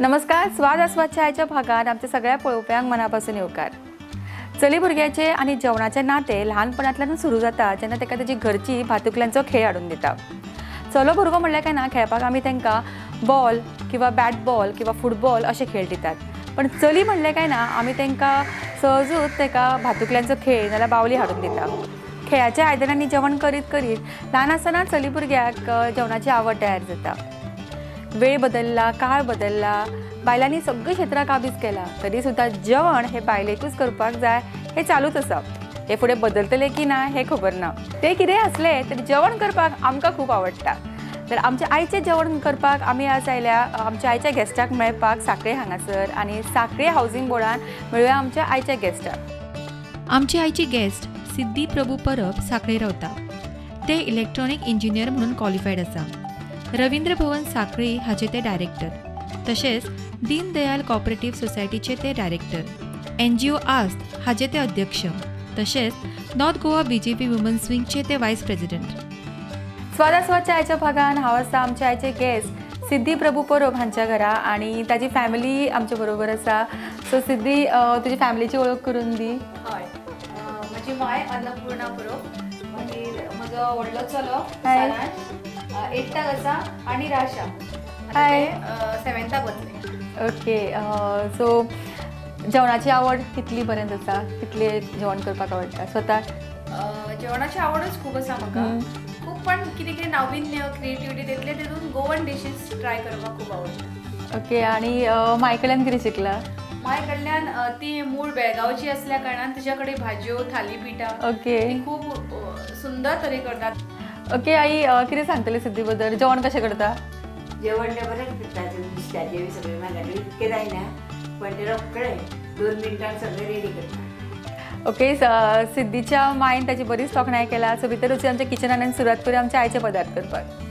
नमस्कार, स्वाद आस्वादच्या आयच्या भागात आमच्या सगळ्या पळोवप्यांक मनापासून येवकार। चली भुरग्याचे आनी जेवणाचे नाते ल्हानपणांतल्यान सुरू जाता जेन्ना ताका ताची घरची भातुकल्यांचो खेळ हाडून दिता। चलो भुरगो म्हणल्यार काय ना, खेळपाक आमी तांकां बॉल किंवा बॅट बॉल किंवा फुटबॉल अशे खेळ दितात, पण चली म्हणलें काय ना आमी तांकां सहजूच ताका भातुकल्यांचो खेळ नाजाल्यार बावली हाडून दिता। खेळाच्या आयदनांनी जेवण करीत करीत ल्हान आसतना चली भुरग्याक जेवणाची आवड तयार जाता। वेळ बदलला, काळ बदलला, बायलांनी सगळीं क्षेत्रां काबीज केला, तरी सुद्दां जेवण हे बायलेकूच करपाक जाय हे चालूच आसा। हे फुडें बदलतलें की ना हें खबर ना। तें कितेंय आसलें तरी जेवण करपाक आमकां खूब आवडटा। तर आमच्या आयचें जेवण करपाक आमी आज आयल्या आमच्या आयच्या गेस्टाक मेळपाक साखळे हांगासर आनी साखळे हावजींग बोर्डान मेळुया आमच्या आयच्या गेस्टाक। आमची आयची गेस्ट सिद्धी प्रभू परब साखळे रावता। ते इलेक्ट्रॉनीक इंजिनियर म्हणून क्वॉलिफायड आसा। रवींद्र भवन साखळी हाचे ते डायरेक्टर, तशेंच दीनदयाल कॉपरेटिव्ह सोसायटीचे ते डायरेक्टर, NGO आस्त हाचे ते अध्यक्ष, तशेंच North Goa BJP women's विंगचे ते वायस प्रेसिडेंट। स्वादास्वादच्या आयच्या भागान हांव आसा आमच्या आयचे गेस्ट सिद्धी प्रभू परब हांच्या घरा आनी ताजी फॅमिली आमच्या बरोबर आसा। सो सिद्धी, तुजी फॅमिलीची वळख करून दी। हय, म्हजी माय अन्नपूर्णा परब, मागीर म्हजो व्हडलो चलो सारांश एट्थाक आसा आनी राशा सेवेंथाक वतलें। ओके, सो जेवणाची आवड कितली पर्यंत आसा, कितले जेवण करपाक आवडटा स्वता? जेवणाची आवडच खूब आसा म्हाका, खूब, पण कितें कितें नाविन्य क्रिएटिविटी तितलें तितून गोवन डिशीज ट्राय करपाक खूब आवडटा। ओके, आनी माय कडल्यान कितें शिकला? माय कडल्यान ती मूळ बेळगांवची असल्या कारणान तिच्या कडेन भाजयो, थालीपिठां ओके खूब सुंदर तरेन करतात। ओके आई, कितें सांगतली सिद्धी बद्दल? जेवण कशें करता? जेवण तें बरें करता, नुस्त्याचें बी सगळें म्हाका इतकें जायना, पण तें रोखडें 2 मिनटान सगळें रेडी करता। ओके, सिद्धीच्या मायन ताची बरीच तोखणाय केला। सो भितर वचून आमच्या किचनान सुरवात करूया आमच्या आयचे पदार्थ करपाक।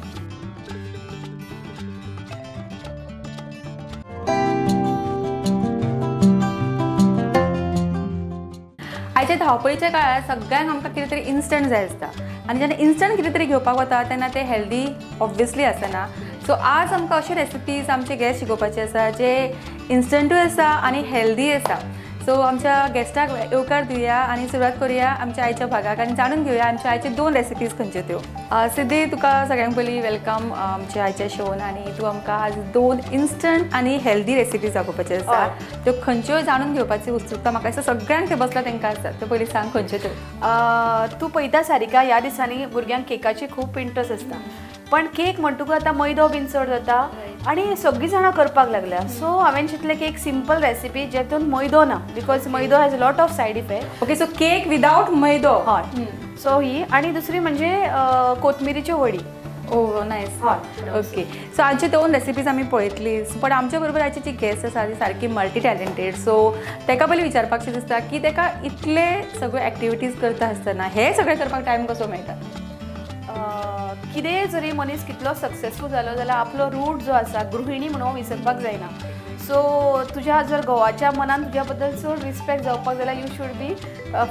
आयच्या धांवपळीच्या काळार सगळ्यांक आमकां कितें तरी इन्स्टंट जाय आसता आनी जेन्ना इन्स्टंट कितें तरी घेवपाक वता तेन्ना तें हेल्दी ऑब्वियसली आसना। सो आज आमकां अश्यो रेसिपीज आमचे गेस्ट शिकोवपाचे आसा जे इन्स्टंटूय आसा आनी हेल्दी आसा। सो आमच्या गेस्टाक येवकार दिवया आनी सुरवात करूया आमच्या आयच्या भागाक आनी जाणून घेवया आमच्या आयचे 2 रेसिपीज खंयच्यो त्यो। सिद्धी, तुका सगळ्यांक पयलीं welcome आमच्या आयच्या शोन आनी तूं आमकां आज 2 इन्स्टंट आनी हेल्दी रेसिपीज दाखोवपाच्यो आसा, त्यो खंयच्यो जाणून घेवपाची उत्सुकता म्हाका दिसता सगळ्यांक थंय बसला तांकां आसा। त्यो पयलीं सांग खंयच्यो त्यो। तूं पळयता सारिका, ह्या दिसांनी भुरग्यांक केकाची खूब इंट्रस्ट आसता, पण केक म्हणटकूच आतां मैदो बीन चड जाता आनी सगळीं जाणां करपाक लागल्या। सो हांवें चिंतलें की एक सिंपल रेसिपी जेतून मैदो ना, because maido has a lot of side effect. Okay, so cake without मैदो। हय, सो ही आनी दुसरी म्हणजे कोथमिरीच्यो वडी। ओ नायस। हय, ओके, सो आमचे 2 रेसिपीज आमी पळयतली, पण आमच्या बरोबर आयची जी गेस्ट आसा ती सारकी मल्टी टॅलेंटेड। सो ताका पयलीं विचारपाक शें दिसता की ताका इतले सगळे एक्टिविटीज करता आसतना हे सगळें करपाक टायम कसो मेळटा? कितेंय जरी मनीस कितलो सक्सेसफूल जालो जाल्यार आपलो रूट जो आसा गृहिणी म्हणून विसरपाक जायना। सो तुज्या जर घोवाच्या मनान तुज्या बद्दल चड रिस्पेक्ट जावपाक जाल्यार you should be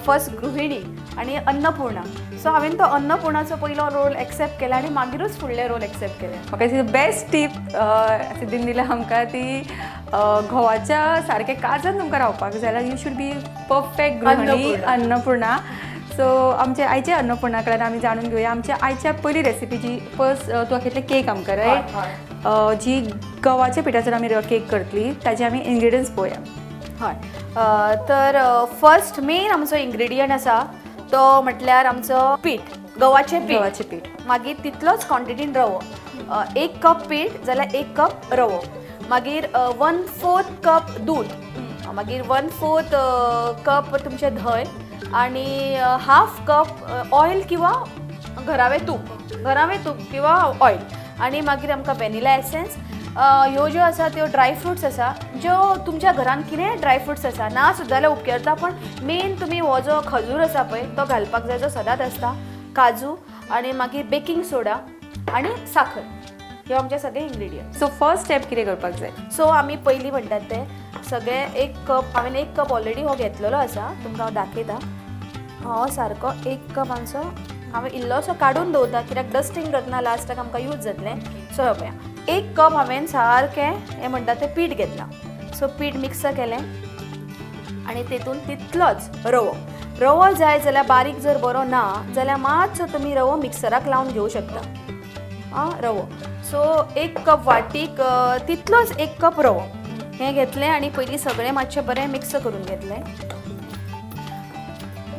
first गृहिणी आनी अन्नपूर्णा। सो हांवें तो अन्नपूर्णाचो पयलो रोल एक्सेप्ट केला आनी मागीरूच फुडले रोल एक्सेप्ट केले। म्हाका बेस्ट टीप सिद्धीन दिल्या आमकां ती घोवाच्या सारकें काळजान तुमकां रावपाक जाय जाल्यार you should be perfect गृहिणी अन्नपूर्णा। सो आमच्या आयच्या अन्नपूर्णा कडल्यान आमी जाणून घेवया आमच्या आयच्या पयली रेसिपी जी फर्स्ट तूं दाखयतलें केक आमकां, रायट? जी गव्हाच्या पिठाचेर आमी केक करतली ताजे आमी इन्ग्रिडियंट्स पळोवया। हय, तर फर्स्ट मेन आमचो इन्ग्रिडियंट आसा तो म्हटल्यार आमचो पीठ, गव्हाचें पीठ। गव्हाचें पीठ, मागीर तितलोच क्वॉन्टिटीन रवो, 1 कप पीठ जाल्यार 1 कप रवो, मागीर 1/4 कप दूद, मागीर 1/4 कप तुमचें धंय आनी 1/2 कप ऑयल किंवा घरावें तूप, घरावें तूप किंवा ऑयल, आनी मागीर आमकां वेनिला एसेन्स, ह्यो ज्यो आसा त्यो ड्राय फ्रुट्स आसा, ज्यो तुमच्या घरान कितेंय ड्राय फ्रुट्स आसा ना सुद्दां जाल्यार उपकारता, पण मेन तुमी हो जो खजूर आसा पळय तो घालपाक जाय, जो सदांच आसता, काजू आनी मागीर बेकिंग सोडा आनी साखर, ह्यो आमचे सगळे इन्ग्रिडियंट। सो फर्स्ट स्टेप कितें करपाक जाय? सो आमी पयलीं म्हणटात ते सगळे 1 कप, हांवें 1 कप ऑलरेडी हो घेतलेलो आसा, तुमकां हांव दाखयता। हो सारको 1 कप आमचो हांवें इल्लोसो काडून दवरता कित्याक डस्टींग करतना लास्टाक आमकां यूज जातलें। सो हो पळया 1 कप हांवें सारकें हें म्हणटा तें पीठ घेतलां. सो पीठ मिक्स केलें आनी तेतून तितलोच रवो. रवो जाय जाल्यार बारीक जर बरो ना जाल्यार मातसो तुमी रवो मिक्सराक लावन घेवं शकता. आं रवो सो 1 कप वाटीक तितलोच 1 कप रवो हें घेतलें आनी पयलीं सगळें मातशें बरें मिक्स करून घेतलें.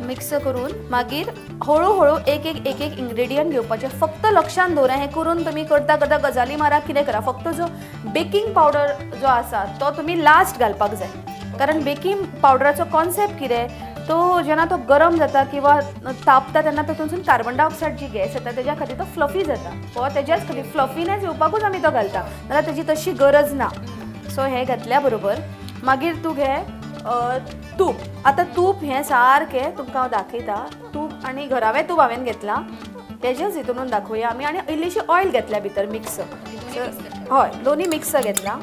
मिक्स करून मागीर हळू हळू एक एक एक एक इंग्रेडियंट घेवपाचें. फक्त लक्षान दवरा हें करून तुमी करता करता गजाली मारा कितें करा, फक्त जो बेकिंग पावडर जो आसा तो तुमी लास्ट घालपाक जाय. कारण बेकिंग पावडराचो कॉन्सेप्ट कितें, तो जेन्ना तो गरम जाता किंवा तापता तेन्ना तातूंतसून कार्बन डायऑक्सायड जी गॅस येता तेज्या खातीर तो फ्लफी जाता. हो तेज्याच खातीर फ्लफीनेस येवपाकूच आमी तो घालता, नाल्यार तेजी तशी गरज ना. सो हें घातल्या बरोबर मागीर तूं घे तूप. आतां तूप हें सारकें तुमकां हांव दाखयता. तूप आनी घरावें तूप हांवें घेतलां तेजेच हितून दाखोवया आमी. आनी इल्लीशी ऑयल घेतल्या भितर मिक्स, हय दोनी मिक्स घेतला.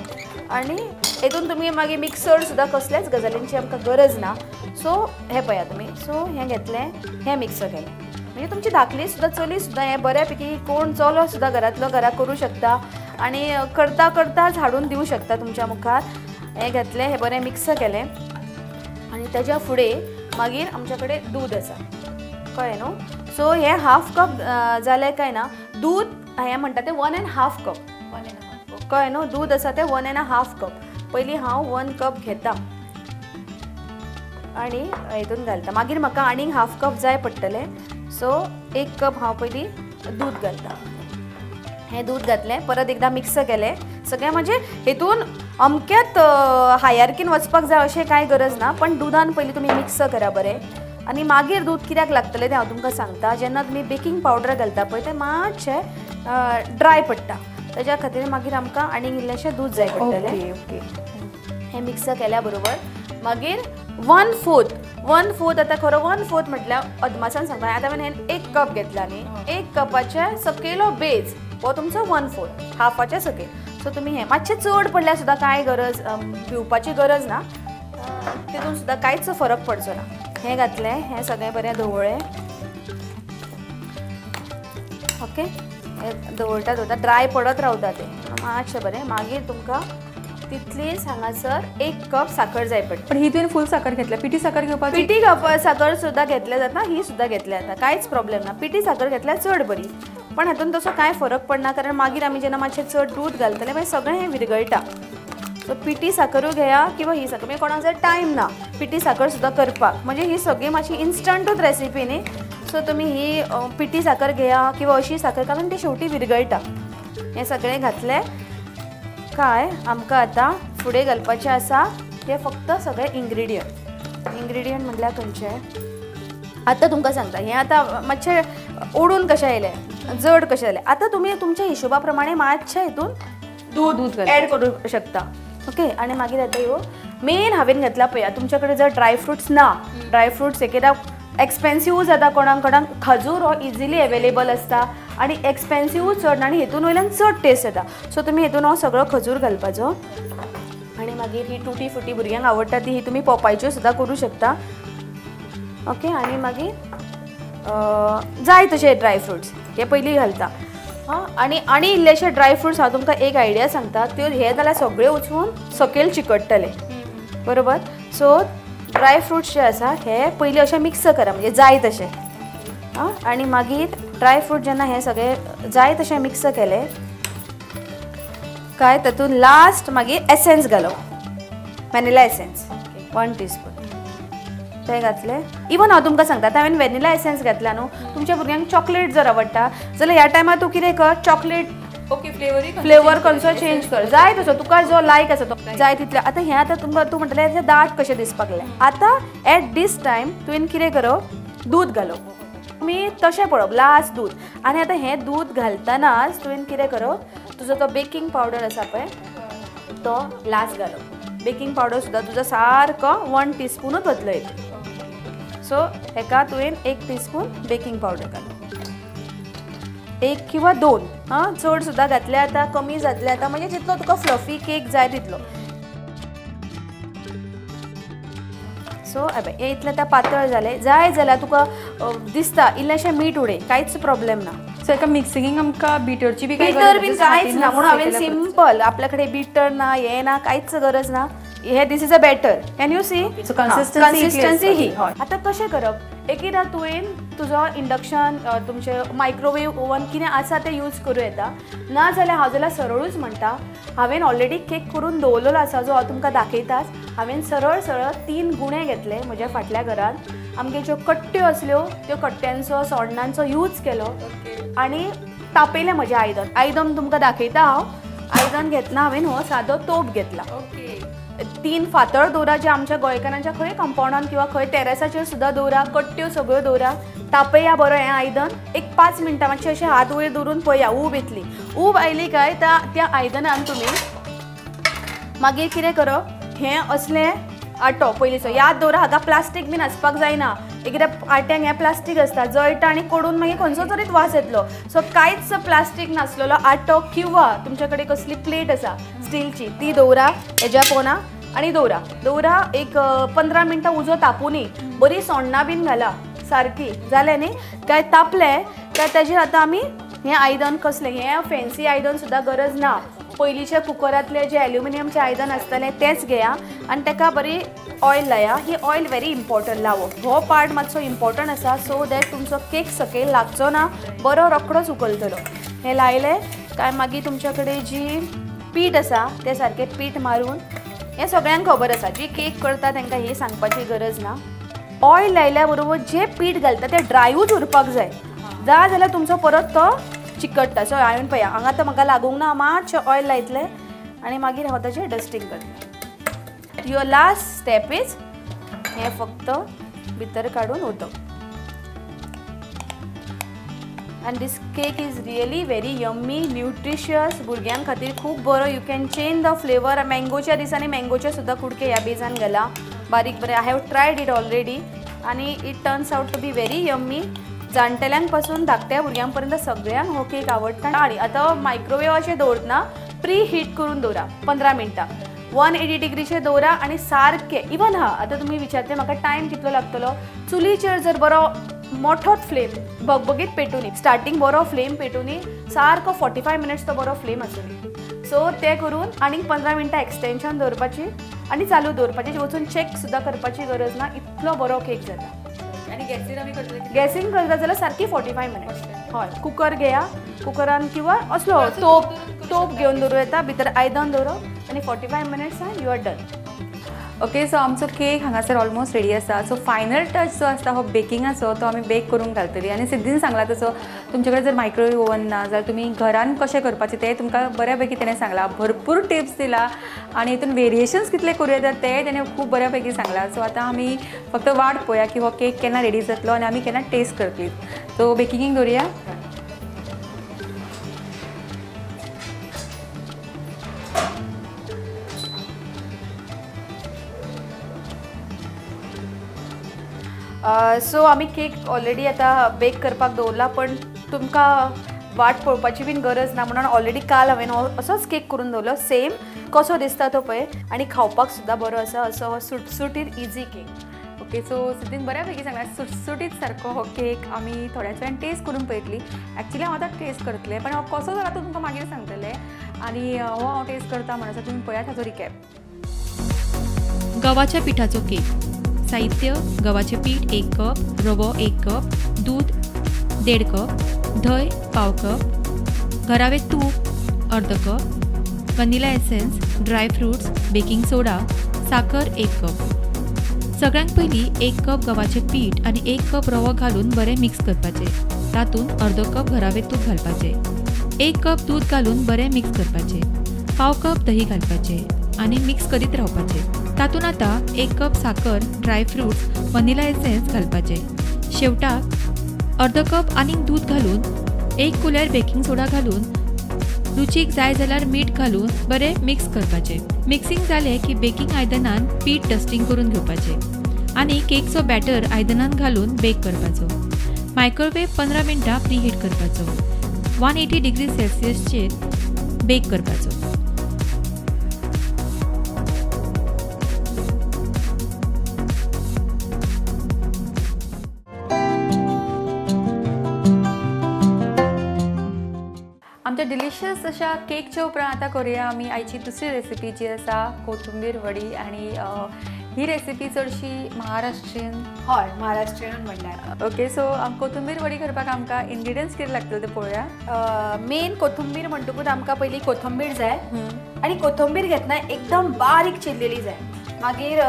आनी हेतून तुमी मागीर मिक्सर सुद्दां कसल्याच गजालींची आमकां गरज ना. सो हें पळया तुमी. सो हें घेतलें, हें मिक्स केलें म्हणजे तुमची धाकली सुद्दां चली सुद्दां हें बऱ्यापैकी कोण चलो सुद्दां घरांतलो घरा करूं शकता आनी करता करताच हाडून दिवं शकता तुमच्या मुखार. हें घेतलें, हें बरें मिक्स केलें आनी तेज्या फुडें मागीर आमच्या कडेन दूद आसा, कळ्ळें न्हू. सो हें हाफ कप जालें काय ना, दूद हें म्हणटा तें 1.5 कप, कळ्ळें न्हू. दूद आसा तें 1.5 कप. पयलीं हांव 1 कप घेता आनी हेतून घालता. मागीर म्हाका आनीक हाफ कप जाय पडटलें. सो 1 कप हांव पयलीं दूद घालता. हें दूद घातलें, परत एकदां मिक्स केलें सगळें. म्हणजे हेतून अमक्यात हायरकीन वचपाक जाय अशें कांय गरज ना, पण दुदान पयलीं तुमी मिक्स करा बरें. आनी मागीर दूद कित्याक लागतलें तें हांव तुमकां सांगता. जेन्ना तुमी बेकिंग पावडर घालता पळय तें मातशें ड्राय पडटा, तेज्या खातीर मागीर आमकां आनीक इल्लेशें दूद जाय पडटलें. ओके, हें मिक्स केल्या बरोबर मागीर 1/4 आतां खरो 1/4 म्हटल्यार अदमासान सांगता. आतां हांवें हें 1 कप घेतला न्ही, 1 कपाचे सकयलो बेज हो तुमचो 1/4, हाफाचे सकयल. सो तुमी हें मातशें चड पडल्यार सुद्दां कांय गरज भिवपाची गरज ना, तितून सुद्दां कांयच फरक पडचो ना. हें घातलें, हें सगळें बरें धवळ्ळें. ओके, हें धवळटा धवळटा ड्राय पडत रावता तें मातशें बरें. मागीर तुमकां तितलीच हांगासर 1 कप साखर जाय पडटा. पण ही तुवें फूल साखर घेतल्या, पिठी साखर घेवपाची? पिठी साखर सुद्दां घेतल्या जाता, ही सुद्दां घेतल्या जाता, कांयच प्रॉब्लेम ना. पिठी साखर घेतल्यार चड बरी, पण हातून तसो कांय फरक पडना, कारण मागीर आमी जेन्ना मातशें चड दूद घालतले मागीर सगळें हें विरगळटा. सो पिठी साखरूय घेया किंवा ही साखर, म्हणजे कोणाक जर टायम ना पिठी साखर सुद्दां करपाक, म्हणजे ही सगळी मातशी इन्स्टंटूच रेसिपी न्ही. सो तुमी ही पिठी साखर घेया किंवा अशी साखर, कारण ती शेवटी विरगळटा. हें सगळें घातलें काय आमकां आतां फुडें घालपाचें आसा ते फक्त सगळे इंग्रेडियंट. इंग्रेडियंट म्हटल्यार खंयचे आतां तुमकां सांगता. हें आतां मातशें ओडून कशें आयलें, जड कशें जालें. आतां तुमी तुमच्या हिशोबा प्रमाणे मातशें हितून दूद एड करूं शकता. ओके, आनी मागीर आतां ह्यो मेन हांवें घेतला पळया. तुमच्या कडेन जर ड्राय फ्रुट्स ना, ड्राय फ्रुट्स एकदां एक्सपेन्सिव जाता कोणाक कोणाक, खजूर हो इजिली एवेलेबल आसता आनी एक्सपेन्सिवूय चड ना आनी हेतून वयल्यान चड टेस्ट येता. सो तुमी हेतून हो सगळो खजूर घालपाचो आनी मागीर ही टुटी फुटी भुरग्यांक आवडटा ती ही तुमी पोपायच्यो सुद्दां करूं शकता. ओके, आनी मागीर जाय तशे ड्राय फ्रुट्स हे पयलीं घालता. हां, आनी आनी इल्लेशे ड्राय फ्रुट्स हांव तुमकां एक आयडिया सांगता, त्यो हे जाल्यार सगळे वचून सकयल चिकट्टले, बरोबर. सो ड्राय फ्रुट्स जे आसा हे पयलीं अशें मिक्स करा, म्हणजे जाय तशें. आं, आनी मागीर ड्राय फ्रूट जेन्ना हे सगळे जाय तशें मिक्स केलें काय तातूंत लास्ट मागीर एसेन्स घालप, व्हॅनिला एसेन्स 1 टीस्पून ते घातले. इवन हांव तुमकां सांगता, आतां हांवें व्हॅनिला एसेन्स घातला न्हू, तुमच्या भुरग्यांक चॉकलेट जर आवडटा जाल्यार ह्या टायमार तूं कितें कर, चॉकलेट ओके फ्लेवर खंयचो चेंज कर, जाय तसो तुका जो लायक आसा तो जाय तितले. आतां हें आतां तुमकां तूं म्हणटलें हें दाट कशें दिसपाक लागलें. आतां एट दीस टायम तुवें कितें करप, दूद घालप. तुमी तशें पळोवप लास्ट दूद. आनी आतां हें दूद घालतनाच तुवें कितें करप, तुजो तो बेकिंग पावडर आसा पळय तो लास्ट घालप. बेकिंग पावडर सुद्दां तुजो सारको 1 टीस्पूनूच वतलो हितून. सो हेका तुवें 1 टीस्पून बेकिंग पावडर घाल, 1 किंवा 2. हां, चड सुद्दां घातले आतां कमी जातले आतां, म्हणजे जितलो तुका फ्लफी केक जाय तितलो. सो हें इतलें आतां पातळ जालें. जाय जाल्यार तुका दिसता इल्लेशें मीठ उडय, कांयच प्रॉब्लेम ना. सो एका मिक्सिंगीक आमकां बिटरची बी बिटर बीन कांयच ना म्हणून हांवें सिंपल आपल्या कडेन बिटर ना हें ना कांयच गरज ना. हे this is a batter can you see consistency ही. आतां कशें करप एकदा तुवें तुजो इंडक्शन तुमचें मायक्रोवेव ओवन कितें आसा तें यूज करूं येता ना जाल्यार हांव जाल्यार सरळूच म्हणटा हांवें ऑलरेडी केक करून दवरलेलो आसा जो हांव तुमकां दाखयताच. हांवें सरळ सरळ 3 गुणे घेतले म्हज्या फाटल्या घरान आमगे ज्यो कट्ट्यो आसल्यो त्यो कट्ट्यांचो सोडणांचो यूज केलो आनी तापयलें म्हजें आयदन. आयदन तुमकां दाखयता हांव. आयदन घेतना हांवें हो सादो तोप घेतला. 3 फातर दवरा जे आमच्या गोंयकारांच्या खंय कंपाउंडान किंवा खंय टेरेसाचेर सुद्दां दवरा कट्ट्यो सगळ्यो दवरा तापया बरो हें आयदन एक 5 मिनटां मातशें अशें हात वयर दवरून पळया ऊब येतली. ऊब आयली काय त्या आयदनान तुमी मागीर कितें करप हें असलें आटो पयलींचो याद दवरा हाका प्लास्टीक बीन आसपाक जायना एकदां आट्यांक हें प्लास्टीक आसता जळटा आनी कडून मागीर खंयचो तरीच वास येतलो. सो कांयच प्लास्टीक नासलेलो आटो किंवा तुमचे कडेन कसली प्लेट आसा स्टीलची ती दवरा हेज्या पोना आनी दवरा दवरा एक 15 मिनटां उजो तापुनी बरी सोण्णां बीन घाला सारकी जालें न्ही काय तापलें काय ताजेर आतां आमी हें आयदन कसलें हें फॅन्सी आयदन सुद्दां गरज ना. पयलींच्या कुकरांतलें जें एल्युमिनियमचें आयदन आसतालें तेंच घेया आनी ताका बरी ऑयल लाया. ही ऑयल व्हेरी इम्पॉर्टंट लावप हो पार्ट मातसो इम्पॉर्टंट आसा सो that तुमचो केक सकयल लागचो ना बरो रोकडोच उकलतलो. हें लायलें काय मागीर तुमच्या कडेन जी पीठ आसा तें सारकें पीठ मारून हें सगळ्यांक खबर आसा जी केक करता तांकां हें सांगपाची गरज ना. ऑयल लायल्या बरोबर जें पीठ घालता तें ड्रायूच उरपाक जाय जा जाल्यार तुमचो परत तो चिकट्टा. सो हांवें पळया हांगा आतां म्हाका लागूंक ना मातशें ऑयल लायतलें आनी मागीर हांव ताचें डस्टींग करतलें. Your last step is हें फक्त भितर काडून ओतप. आनी this cake is really very yummy nutritious भुरग्यां खातीर खूब बरो. You can change the flavour. मँगोच्या दिसांनी मँगोचे सुद्दां कुडके ह्या बेजान घाला बारीक बरें. I have tried it already आनी it turns out to be very yummy. जाणटेल्यांक पासून धाकट्या भुरग्यां पर्यंत सगळ्यांक हो केक आवडटा. आनी आतां मायक्रोवेवाचेर दवरतना प्री हीट करून दवरा 15 मिनटां 180 डिग्रीचेर दवरा आनी सारकें इवन हा आतां तुमी विचारते म्हाका टायम कितलो लागतलो. चुलीचेर जर बरो मोठोच फ्लेम बगबगीत पेटूनी स्टार्टींग बरो फ्लेम पेटूनी सारको 45 मिनट्स तो बरो फ्लेम आसूनी. सो तें करून आनीक 15 मिनटां एक्सटेंशन दवरपाची आनी चालू दवरपाची वचून चॅक सुद्दां करपाची गरज ना इतलो बरो केक जाता. आनी गॅसीर आमी करतले गॅसीन करता जाल्यार सारकी 45 मिनट्स. हय कुकर घेया कुकरान किंवा असलो तोप तोप घेवन दवरूं येता भितर आयदन दवरप आनी 45 मिनट्सान you are done. Okay so आमचो केक हांगासर ऑलमोस्ट रेडी आसा. सो फायनल टच जो आसता हो बेकिंगाचो तो आमी बेक करूंक घालतली. आनी सिद्धीन सांगला तसो तुमचे कडेन जर मायक्रोवेव ओवन ना जाल्यार तुमी घरान कशें करपाचें तें तुमकां बऱ्या पैकी तेणें सांगलां भरपूर टिप्स दिला आनी हितून वेरिएशन्स कितले करूं येता तें तेणें खूब बऱ्या पैकी सांगलां. सो आतां आमी फक्त वाट पळोवया की हो केक केन्ना रेडी जातलो आनी आमी केन्ना टेस्ट करतली. सो बेकिंगीक दवरुया. सो आमी केक ऑलरेडी आतां बेक करपाक दवरला पण तुमकां वाट पळोवपाची बीन गरज ना म्हणून ऑलरेडी काल हांवें असोच केक करून दवरलो सेम कसो दिसता तो पळय आनी खावपाक सुद्दां बरो आसा असो सुटसुटीत इजी केक. ओके सो सिद्धीन बऱ्या पैकी सांगला सुटसुटीत सारको हो केक आमी थोड्याच वेळान टेस्ट करून पळयतली. एक्चुली हांव आतां टेस्ट करतलें पण हो कसो जाला तो तुमकां मागीर सांगतलें आनी हो हांव टेस्ट करता म्हणसर तुमी पळयात हाचो रिकॅप. गव्हाच्या पिठाचो केक. साहित्य गव्हाचे पीठ 1 कप रवो 1 कप दूध 1.5 कप दही 1/4 कप घरावे तूप 1/2 cup vanilla essence dry fruits baking soda साखर 1 कप. सगळ्यांत पयलीं 1 कप गव्हाचें पीठ आनी 1 कप रवो घालून बरें मिक्स करपाचें. तातूंत 1/2 कप घरावें तूप घालपाचें 1 कप दूद घालून बरें मिक्स करपाचें 1/4 कप दही घालपाचें आनी मिक्स करीत रावपाचें. तातूंत आतां 1 कप साखर ड्राय फ्रुट्स वनिला एसेन्स घालपाचें. शेवटाक 1/2 कप आनीक दूद घालून 1 कुलेर बेकिंग सोडा घालून रुचीक जाय जाल्यार मीठ घालून बरें मिक्स करपाचें. मिक्सिंग जालें की बेकिंग आयदनान पीठ डस्टींग करून घेवपाचें आनी केकचो बॅटर आयदनान घालून बेक करपाचो. मायक्रोवेव 15 मिनटां प्रीहीट करपाचो. 180 डिग्री सेल्सियसचेर बेक करपाचो. आमच्या डिलिशियस अशा केकच्या उपरांत आतां करूया आमी आयची दुसरी रेसिपी जी आसा कोथुंबीर वडी. आनी ही रेसिपी चडशी महाराष्ट्रीयन. हय, महाराष्ट्रीयन म्हणल्यार. ओके, सो कोथुंबीर वडी करपाक आमकां इन्ग्रिडियंट्स कितें लागतले ते पळोवया. मेन कोथुंबीर म्हणटकूच आमकां पयलीं कोथंबीर जाय आनी कोथंबीर घेतना एकदम बारीक चिरलेली जाय. मागीर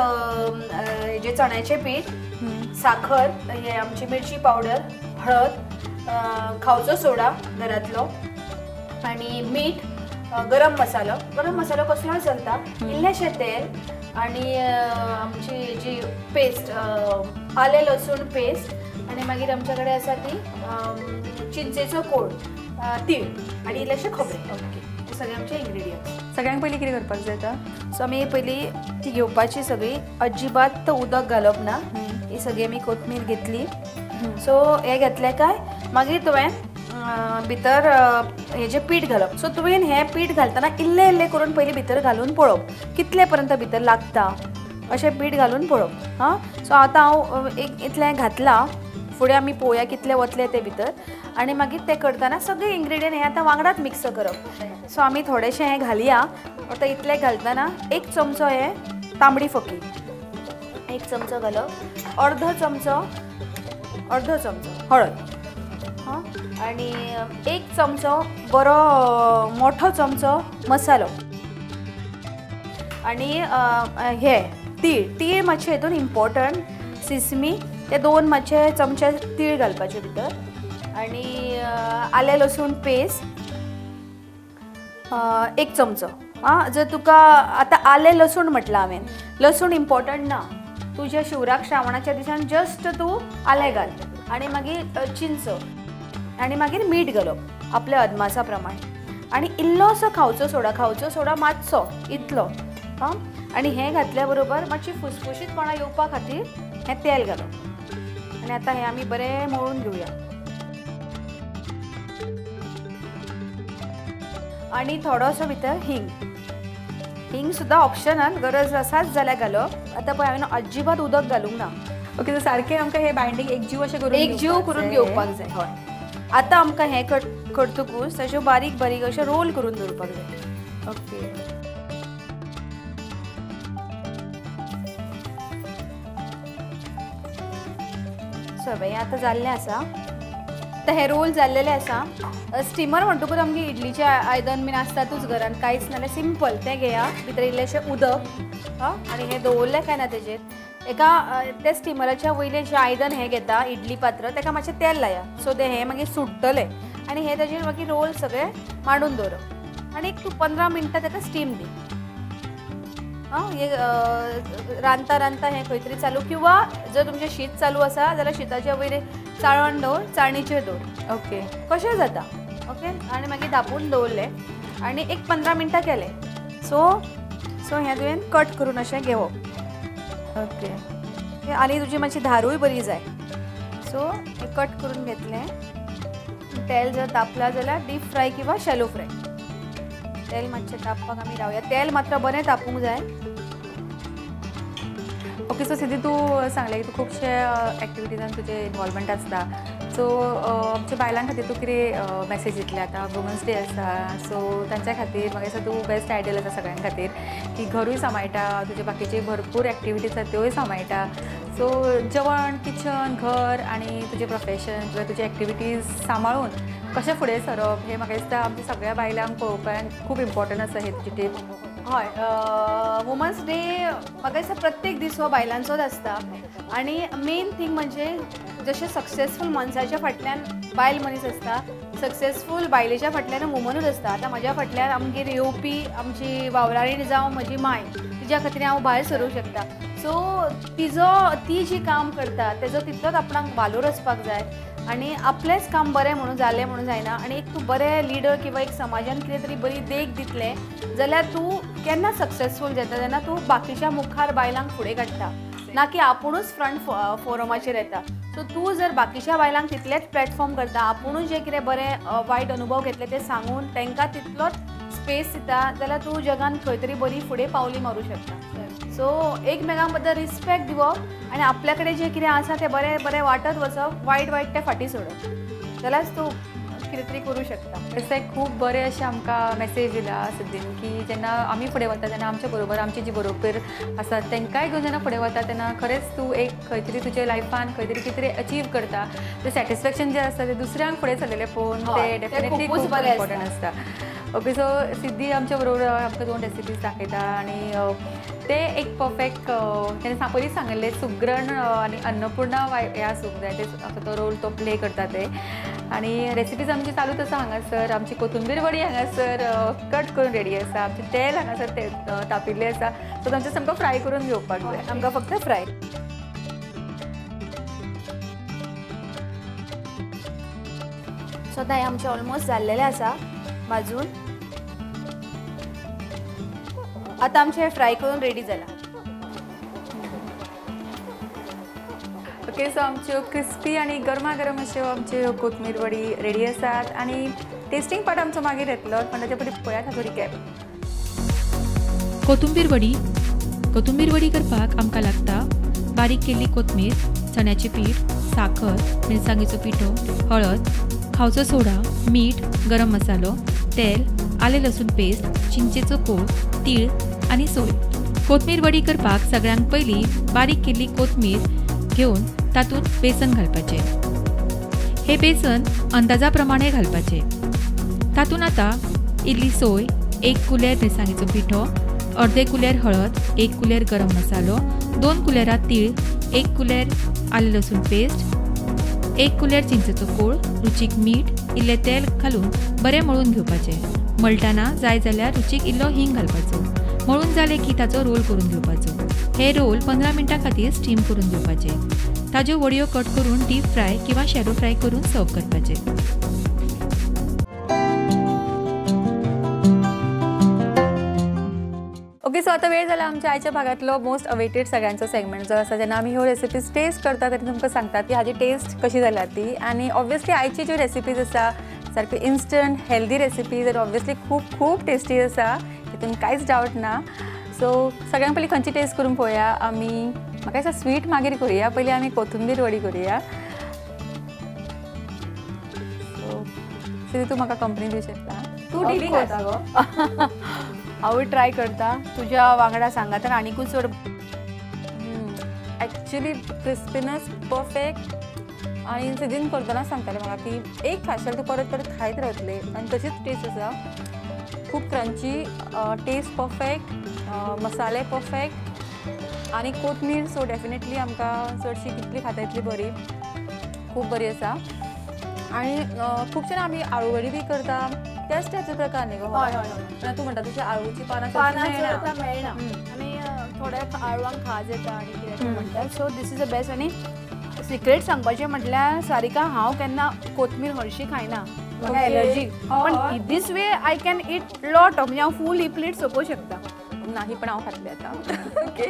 जे चण्याचें पीठ, साखर, हे आमची मिरची पावडर, हळद, खावचो सोडा घरांतलो आनी मीठ, गरम मसालो. गरम मसालो कसलोय चलता, इल्लेशें तेल आनी आमची जी पेस्ट आलें लसूण पेस्ट आनी मागीर आमच्या कडेन आसा ती चिंचेचो कोळ, तीळ आनी इल्लेशें खोबरें. ओके, हे सगळे आमचे इन्ग्रिडियंट्स. सगळ्यांक पयलीं कितें करपाक जाय आतां? सो आमी पयलीं ती घेवपाची सगळी, अजिबात उदक घालप ना. ही सगळी आमी कोथमीर घेतली. सो हें घेतलें काय मागीर तुवें भितर हेजें पीठ घालप. सो तुवें हें पीठ घालतना इल्लें इल्लें करून पयलीं भितर घालून पळोवप कितले पर्यंत भितर लागता, अशें पीठ घालून पळोवप. हां, सो आतां हांव एक इतलें घातलां, फुडें आमी पळोवया कितलें वतलें तें भितर. आनी मागीर तें करतना सगळे इन्ग्रिडियंट हें आतां वांगडाच मिक्स करप. सो आमी थोडेशें हें घालया. आतां इतलें घालतना एक चमचो हें तांबडी फकी, एक चमचो घालप, अर्दो चमचो हळद, हां, आनी एक चमचो बरो मोठो चमचो मसालो आनी हे तीळ. तीळ मातशें हितून इम्पॉर्टंट, सिसमी ते 2 मातशे चमचे तीळ घालपाचे भितर आनी आलें लसूण पेस्ट 1 चमचो. आं, जर तुका आतां आलें लसूण म्हटलां हांवें, लसूण इम्पॉर्टंट ना. तुज्या शिवराक श्रावणाच्या दिसान जस्ट तूं आलें घाल आनी मागीर चिंच आनी मागीर मीठ घालप आपल्या अदमासा प्रमाणे आनी इल्लोसो खावचो सोडा, खावचो सोडा मातसो इतलो. हां, आनी हें घातल्या बरोबर मातशी फुसफुशीतपणा येवपा खातीर हें तेल घालप. आनी आतां हें आमी बरें मळून घेवया. आनी थोडोसो भितर हिंग. हिंग सुद्दां ऑप्शनल, गरज आसाच जाल्यार घालप. आतां पळय हांवें अजिबात उदक घालूंक ना. ओके, सारकें आमकां हें बायंडींग एकजीव अशें करून एकजीव करून घेवपाक जाय. हय, आतां आमकां हें करतकूच ताच्यो बारीक बारीक अशें रोल करून दवरपाक जाय. ओके, सो हें आतां जाल्लें आसा. आतां हे रोल जाल्लेले आसा. स्टिमर म्हणटकूच आमगे इडलीचें आयदन बीन आसतातूच घरान, कांयच नाल्यार सिंपल तें घेया, भितर इल्लेशें उदक आनी हें दवरलें काय ना तेजेर एका त्या स्टिमराच्या वयलें जें आयदन हें घेता इडली पात्र, ताका मातशें तेल लाया, सो तें हें मागीर सुट्टलें आनी हें ताजेर मागीर रोल सगळे मांडून दवरप आनी एक तूं 15 मिनटां ताका स्टीम दी. आं, हे रांदता रांदता हें खंय तरी चालू, किंवा जर तुमचें शीत चालू आसा जाल्यार शिताच्या वयर चाळण दवर, चाळणीचेर दवर. ओके, कशें जाता. ओके, आनी मागीर धापून दवरलें आनी एक 15 मिनटां केलें. सो सो हें तुवें कट करून अशें घेवप. ओके, आनी तुजी मातशी धारूय बरी जाय. सो हें कट करून घेतलें. तेल जर तापलां जाल्यार डीप फ्राय किंवा शॅलो फ्राय. तेल मातशें तापपाक आमी रावया, तेल मात्र बरें तापूंक जाय. ओके, सो सिद्धी तूं सांगलें की तूं खुबशे एक्टिविटीजान तुजें इनवॉल्वमेंट आसता. सो आमच्या बायलां खातीर तूं कितें मॅसेज दितलें? आतां वुमन्स डे आसा, सो तांच्या खातीर म्हाका दिसता तूं बेस्ट आयडियल आसा सगळ्यां खातीर की घरूय सांबाळटा, तुजे बाकीचे भरपूर एक्टिविटीज आसा त्योय सांबाळटा. सो जेवण, किचन, घर आनी तुजें प्रोफेशन किंवा तुजे एक्टिविटीज सांबाळून कशें फुडें सरप हें म्हाका दिसता आमच्या सगळ्या बायलांक पळोवपाक खूब इम्पॉर्टंट आसा हे तुजी टीप. हय, वुमन्स डे म्हाका दिसता प्रत्येक दीस हो बायलांचोच आसता. आनी मेन थींग म्हणजे जशें सक्सेसफूल मनशाच्या फाटल्यान बायल मनीस आसता, सक्सेसफूल बायलेच्या फाटल्यान वुमनूच आसता. आतां म्हज्या फाटल्यान आमगेर येवपी आमची वावराडी जावं म्हजी माय, तिज्या खातीर हांव भायर सरूंक शकता. सो तिजो ती जी काम करता तेजो तितलोच आपणाक वालोर आसपाक जाय आनी आपलेंच काम बरें म्हणून जालें म्हणून जायना. आनी एक तूं बरें लिडर किंवा एक समाजान कितें तरी बरी देख दितलें जाल्यार तूं केन्ना सक्सेसफूल जाता तेन्ना तूं बाकीच्या मुखार बायलांक फुडें काडटा, ना की आपुणूच फ्रंट फोरमाचेर येता. सो तूं जर बाकीच्या बायलांक तितलेंच प्लॅटफॉर्म करता, आपुणूच जें कितें बरें वायट अनुभव घेतले ते सांगून तांकां तितलोच स्पेस दिता जाल्यार तूं जगान खंय तरी बरी फुडें पावली मारूं शकता. सो एकमेकां बद्दल रिस्पेक्ट दिवप आनी आपल्या कडेन जें कितें आसा तें बरें बरें वांटत वचप, वायट वायट तें फाटीं सोडप, जाल्यार तूं कितें तरी करूं शकता. तशें खूब बरें अशें आमकां मेसेज दिला सिद्धीन की जेन्ना आमी फुडें वता तेन्ना आमच्या बरोबर आमची जी बरोबर आसा तांकांय घेवन जेन्ना फुडें वता तेन्ना खरेंच तूं एक खंय तरी तुज्या लायफान खंय तरी कितें तरी अचीव करता, तें सॅटिस्फेक्शन जें आसता तें दुसऱ्यांक फुडें सरलेलें पळोवन तें डेफिनेटली खूब इम्पॉर्टंट आसता. ओके, सो सिद्धी आमच्या बरोबर आमकां 2 रेसिपीज दाखयता आनी ते एक परफेक्ट तेणें पयलींच सांगिल्लें सुग्रण आनी अन्नपूर्णा हें आसूंक जाय, ते तो रोल तो प्ले करता ते. आनी रेसिपीज आमची चालूच आसा हांगासर. आमची कोथुंबीर वडी हांगासर कट करून रेडी आसा, आमचें तेल हांगासर ते तापिल्लें आसा, सो तांचें सामको फ्राय करून घेवपाक जाय आमकां, फक्त फ्राय. सो आतां हें आमचें ऑलमोस्ट जाल्लेलें आसा भाजून. आतां आमचें फ्राय करून रेडी जालां. ओके, सो आमच्यो क्रिस्पी आनी गरमागरम अश्यो आमच्यो कोथमीर वडी रेडी आसात आनी टेस्टिंग पार्ट आमचो मागीर येतलो, पण ताचे पयलीं पळयात हाचो रिकॅप. कोथुंबीर वडी. कोथुंबीर वडी करपाक आमकां लागता बारीक केल्ली कोथमीर, चण्याचें पीठ, साखर, मिरसांगेचो पिठो, हळद, खावचो सोडा, मीठ, गरम मसालो, तेल, आलें लसूण पेस्ट, चिंचेचो कोळ, तीळ आनी सोय. कोथमीर वडी करपाक सगळ्यांक पयलीं बारीक केल्ली कोथमीर घेवन तातूंत बेसन घालपाचें. हें बेसन अंदाजा प्रमाणे घालपाचें. तातूंत आतां इल्ली सोय, 1 कुलेर मिरसांगेचो पिठो, अर्दे कुलेर हळद, 1 कुलेर गरम मसालो, 2 कुलेरां तीळ, 1 कुलेर आलें लसूण पेस्ट, 1 कुलेर चिंचेचो कोळ, रुचीक मीठ, इल्लें तेल घालून बरें मळून घेवपाचें. मळटाना जाय जाल्यार रुचीक इल्लो हिंग घालपाचो. मळून जालें की ताचो रोल करून घेवपाचो. हे रोल 15 मिनटां खातीर स्टीम करून घेवपाचे. ताज्यो वडयो कट करून डीप फ्राय किंवा शॅलो फ्राय करून सर्व करपाचे. ओके, सो आतां वेळ जाला आमच्या आयच्या भागांतलो मोस्ट अवेटेड सगळ्यांचो सेगमेंट जो आसा, जेन्ना आमी ह्यो रेसिपीज टेस्ट करता तेन्ना तुमकां सांगतात की हाजी टेस्ट कशी जाल्या ती. आनी ऑब्वियसली आयची ज्यो रेसिपीज आसा सारक्यो इन्स्टंट हेल्दी रेसिपीज आनी ऑब्वियसली खूब खूब टेस्टी आसा, तितून कांयच डावट ना. सो सगळ्यांत पयलीं खंयची टेस्ट करून पळोवया आमी? म्हाका दिसता स्वीट मागीर करुया, पयलीं आमी कोथुंबीर वडी करुया. सो सिद्धी तूं म्हाका कंपनी दिवं शकता, तूं डेली खाता गो? हांवूय ट्राय करता तुज्या वांगडा सांगातान आनीकूय चड. Actually Crispinus perfect. आनी सिद्धीन करतना सांगतालें म्हाका की एक खाशेल तूं परत परत खायत रावतलें आनी तशीच टेस्ट आसा, खूब क्रंची, टेस्ट परफेक्ट, मसाले परफेक्ट आनी कोथमीर. सो डेफिनेटली आमकां चडशी कितली खाता इतली बरी, खूब बरी आसा. आनी खुबशे आमी आळूवडी बी करता त्याच त्याचे प्रकार न्ही गो? हय हय. तूं म्हणटा तशें आळूची पानां पानां मेळना आनी थोड्या आळवांक खाज येता आनी कितें म्हणटा. So this is the best. आनी सिक्रेट सांगपाचें म्हटल्यार सारिका, हांव केन्ना कोथमीर हरशीं खायना, म्हाका एलर्जी, पण this way I can eat lot of, म्हणजे हांव फूल ही प्लेट सोंपोवंक शकता. नाही पण हांव खातलें आतां. ओके,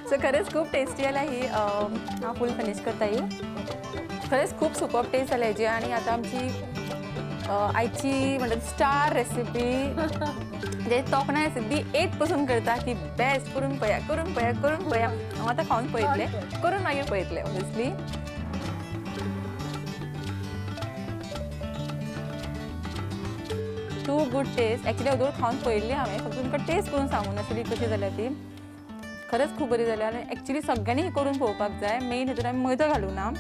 सो खरेंच खूब टेस्टी जाल्या ही, हांव फूल फिनीश करता ही. खरेंच खूब सुपर टेस्ट जाल्या हेजी. आनी आतां आमची आयची म्हणटा स्टार रेसिपी जे तोखणाय सिद्धी एक पसून करता की बेस्ट, करून पळया करून पळया करून पळया. हांव आतां खावन पळयतलें, करून मागीर पळयतलें obviously. Too good taste. Actually अदोर खावन पळयल्ली हांवें, फक्त तुमकां टेस्ट करून सांगूं नासली कशी जाल्या ती. खरेंच खूब बरी जाल्या आनी एक्चुली सगळ्यांनी करून पळोवपाक जाय. मेन हितून आमी मैदो घालूं ना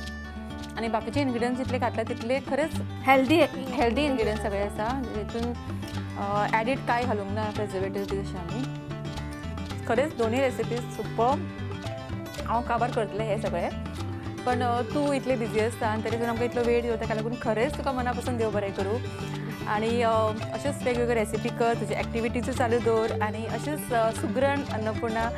आनी बाकीचे इन्ग्रिडियंट्स जितले घातल्या तितले खरेंच हेल्दी हेल्दी इन्ग्रिडियंट्स सगळे आसा, हितून एडिड कांय घालूंक ना प्रिजर्वेटिव्ह बी तशें. आमी खरेंच दोनूय रेसिपीज सुपर. हांव काबार करतलें हें सगळें, पण तूं इतलें बिजी आसता आनी तरी आमकां इतलो वेळ दिता, ताका लागून खरेंच तुका मना पसून देव बरें करूं. आनी अश्योच वेगवेगळ्यो रेसिपी कर, तुजी एक्टिविटीजूय चालू दवर आनी अशेंच सुग्रण अन्नपूर्णा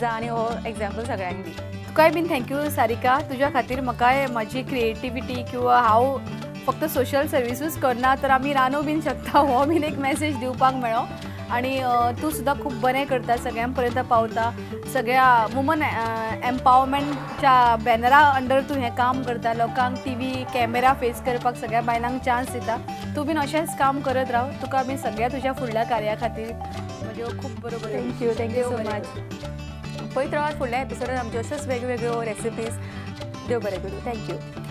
जा आनी हो एग्जाम्पल सगळ्यांक दी. तुकाय बीन thank you Sarika, तुज्या खातीर म्हाकाय म्हाजी क्रिएटिविटी किंवा हांव फक्त सोशल सर्विसूच करना तर आमी रांदू बीन शकता हो बीन एक मॅसेज दिवपाक मेळ्ळो. आनी तूं सुद्दां खूब बरें करता, सगळ्यां पर्यंत पावता, सगळ्या वुमन एम्पावरमेंटच्या बॅनरा अंडर तूं हें काम करता, लोकांक टी व्ही कॅमेरा फेस करपाक सगळ्या बायलांक चान्स दिता. तूं बीन अशेंच काम करत राव. तुका बीन सगळ्या तुज्या फुडल्या कार्या खातीर म्हज्यो खूब बरोबर. Thank you, thank you so much. पळयत रावात फुडल्या एपिसोडान आमच्यो अश्योच वेगवेगळ्यो रेसिपीज. देव बरें करूं. Thank you.